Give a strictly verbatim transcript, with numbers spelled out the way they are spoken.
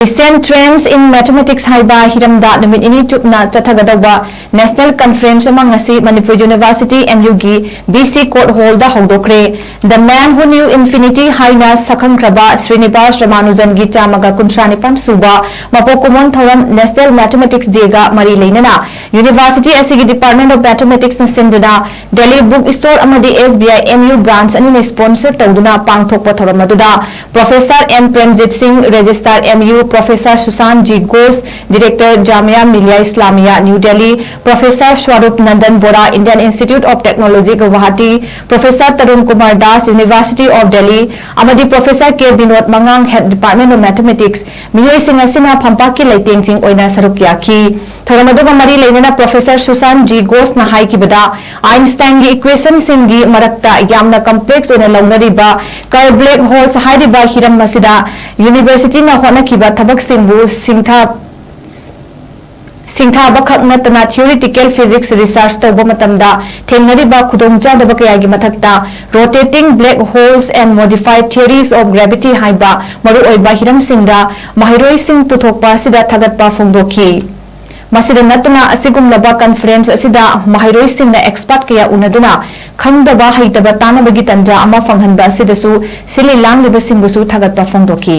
Recent Trends in Mathematics ꯍꯥꯏꯕ ꯍꯤꯔꯝꯗ ꯅꯨꯃꯤꯠ ꯅꯤꯅꯤ ꯆꯨꯞꯅ ꯆꯠꯊꯒꯗꯧꯕ National Conference ꯑꯃ ꯉꯁꯤ ꯃꯅꯤꯄꯨꯔ University, M U ꯒꯤ B C Court Hall the ꯍꯧꯗꯣꯛꯈ꯭ꯔꯦ꯫ The Man Who Knew Infinity ꯍꯥꯏꯅ ꯁꯛꯈꯪꯈ꯭ꯔꯕ ꯁ꯭ꯔꯤꯅꯤꯕꯥꯁ ꯔꯃꯥꯅꯨꯖꯟꯒꯤ ꯆꯥꯝꯃꯒ ꯀꯨꯟꯊ꯭ꯔꯥ ꯅꯤꯄꯥꯟ ꯁꯨꯕ ꯃꯄꯣꯛ ꯀꯨꯝꯑꯣꯟ ꯊꯧꯔꯝ National Mathematics Day ꯒ ꯃꯔꯤ ꯂꯩꯅꯅ University ꯑꯁꯤꯒꯤ Department of Mathematics ꯅ ꯁꯤꯟꯗꯨꯅ Delhi Book Store ꯑꯃꯗꯤ S B I M U branch ꯑꯅꯤꯅ sponsor ꯇꯧꯗꯨꯅ ꯄꯥꯡꯊꯣꯛꯄ ꯊꯧꯔꯝ ꯑꯗꯨꯗ Professor M Premjit Singh, Registrar M U, Professor Sushant G Ghosh, Director Jamia Millia Islamia, New Delhi, Professor Swarup Nandan Bora, Indian Institute of Technology, Guwahati, Professor Tarun Kumar Das, University of Delhi, ꯑꯃꯗꯤ Professor K Binod Mangang, Head Department of Mathematics, ꯃꯤꯑꯣꯏꯁꯤꯡ ꯑꯁꯤꯅ ꯐꯝꯄꯥꯛꯀꯤ ꯂꯩꯇꯦꯡꯁꯤꯡ ꯑꯣꯏꯅ ꯁꯔꯨꯛ ꯌꯥꯈꯤ꯫ ꯊꯧꯔꯝ ꯑꯗꯨꯒ ꯃꯔꯤ ꯂꯩꯅꯅ Professor Sushant G Ghosh ꯅ ꯍꯥꯏꯈꯤꯕꯗ, Einstein ꯒꯤ equation ꯁꯤꯡꯒꯤ ꯃꯔꯛꯇ ꯌꯥꯝꯅ complex ꯑꯣꯏꯅ ꯂꯧꯅꯔꯤꯕ Kerr black holes ꯍꯥꯏꯔꯤꯕ ꯍꯤꯔꯝ ꯑꯁꯤꯗ University ꯅ ꯍꯣꯠꯅꯈꯤꯕ ꯊꯕꯛꯁꯤꯡꯕꯨ ꯁꯤꯡꯊꯥ-, ꯁꯤꯡꯊꯥꯕ ꯈꯛ ꯅꯠꯇꯅ theoretical physics research ꯇꯧꯕ ꯃꯇꯝꯗ ꯊꯦꯡꯅꯔꯤꯕ ꯈꯨꯗꯣꯡꯆꯥꯗꯕ ꯀꯌꯥꯒꯤ ꯃꯊꯛꯇ Rotating Black Holes and Modified Theories of Gravity ꯍꯥꯏꯕ ꯃꯔꯨꯑꯣꯏꯕ ꯍꯤꯔꯝꯁꯤꯡꯗ ꯃꯍꯩꯔꯣꯏꯁꯤꯡ ꯄꯨꯊꯣꯛꯄ ꯑꯁꯤꯗ ꯊꯥꯒꯠꯄ ꯐꯣꯡꯗꯣꯛꯈꯤ꯫ ꯃꯁꯤꯗ ꯅꯠꯇꯅ ꯑꯁꯤꯒꯨꯝꯂꯕ conference ꯑꯁꯤꯗ ꯃꯍꯩꯔꯣꯏꯁꯤꯡꯅ expert ꯀꯌꯥ ꯎꯅꯗꯨꯅ ꯈꯪꯗꯕ ꯍꯩꯇꯕ ꯇꯥꯟꯅꯕꯒꯤ ꯇꯟꯖꯥ ꯑꯃ ꯐꯪꯍꯟꯕ ꯑꯁꯤꯗꯁꯨ ꯁꯤꯜꯂꯤ ꯂꯥꯡꯂꯤꯕꯁꯤꯡꯕꯨꯁꯨ ꯊꯥꯒꯠꯄ ꯐꯣꯡꯗꯣꯛꯈꯤ꯫